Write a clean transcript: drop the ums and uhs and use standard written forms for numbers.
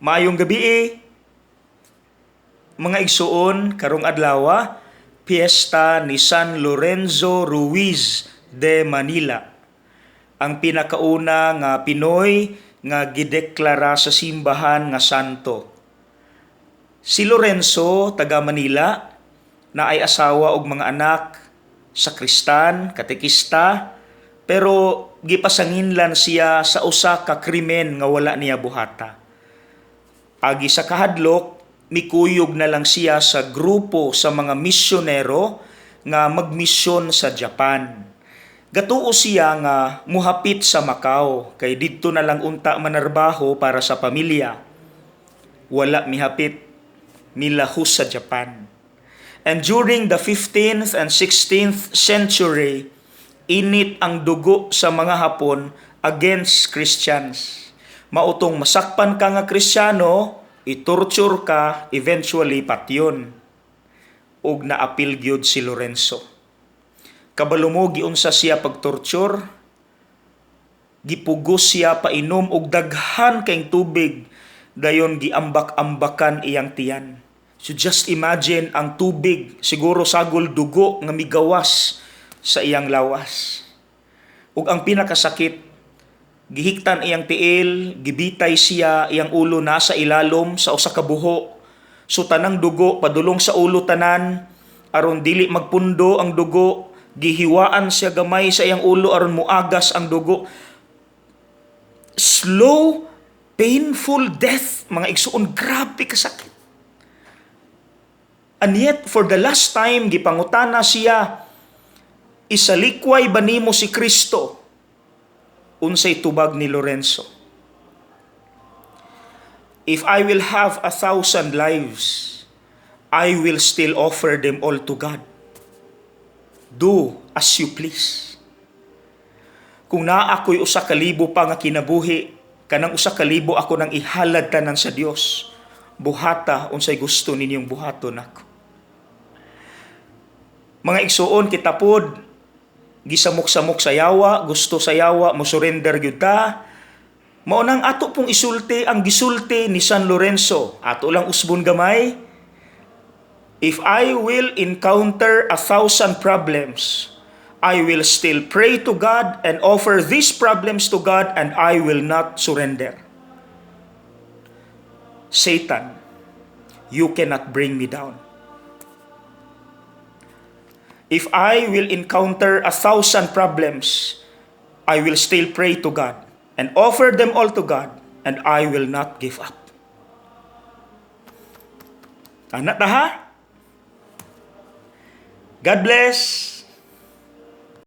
Maayong gabii, mga igsuon. Karong adlaw, piyesta ni San Lorenzo Ruiz de Manila. Ang pinakauna nga Pinoy nga gideklara sa simbahan nga santo. Si Lorenzo, taga Manila, naay asawa og mga anak, sakristan, katekista, pero gipasanginlan siya sa usa ka krimen nga wala niya buhata. Agi sa kahadlok, mikuyog na lang siya sa grupo sa mga misyonero nga magmisyon sa Japan. Gatuo siya nga muhapit sa Macau kay didto na lang unta manarbaho para sa pamilya. Wala mihapit, milahos sa Japan. And during the 15th and 16th century, init ang dugo sa mga Hapon against Christians. Mao tong masakpan ka nga Kristiyano, i-torture ka, eventually patyon. Ug naapil gyud si Lorenzo. Kabalo mo giunsa siya pag-torture? Gipugos siya painom og daghan kayong tubig, dayon giambak-ambakan iyang tiyan. So just imagine ang tubig, siguro sagol dugo nga migawas sa iyang lawas. Ug ang pinakasakit, gihiktan iyang tiil, gibitay siya, iyang ulo nasa ilalom sa usa ka buho. So tanang dugo padulong sa ulo tanan, aron dili magpundo ang dugo, gihiwaan siya gamay sa iyang ulo aron muagas ang dugo. Slow, painful death, mga igsuon, grabe kasakit. And yet, for the last time, gipangutana siya, "Isalikway ba nimo si Kristo?" Unsay tubag ni Lorenzo? "If I will have 1,000 lives, I will still offer them all to God. Do as you please." Kung naa ako'y 1,000 pa nga kinabuhi, kanang 1,000 ako nang ihalad tanan sa Dios. Buhata unsay gusto ninyong buhaton nako. Mga igsuon, kita pod gisamok-samok sa yawa, gusto sa yawa mo surrender gyud ta. Mao nang ato pong isulti ang gisulti ni San Lorenzo. Ato lang usbon gamay. "If I will encounter 1,000 problems, I will still pray to God and offer these problems to God and I will not surrender. Satan, you cannot bring me down. If I will encounter 1,000 problems, I will still pray to God and offer them all to God and I will not give up." Ana ta ha? God bless.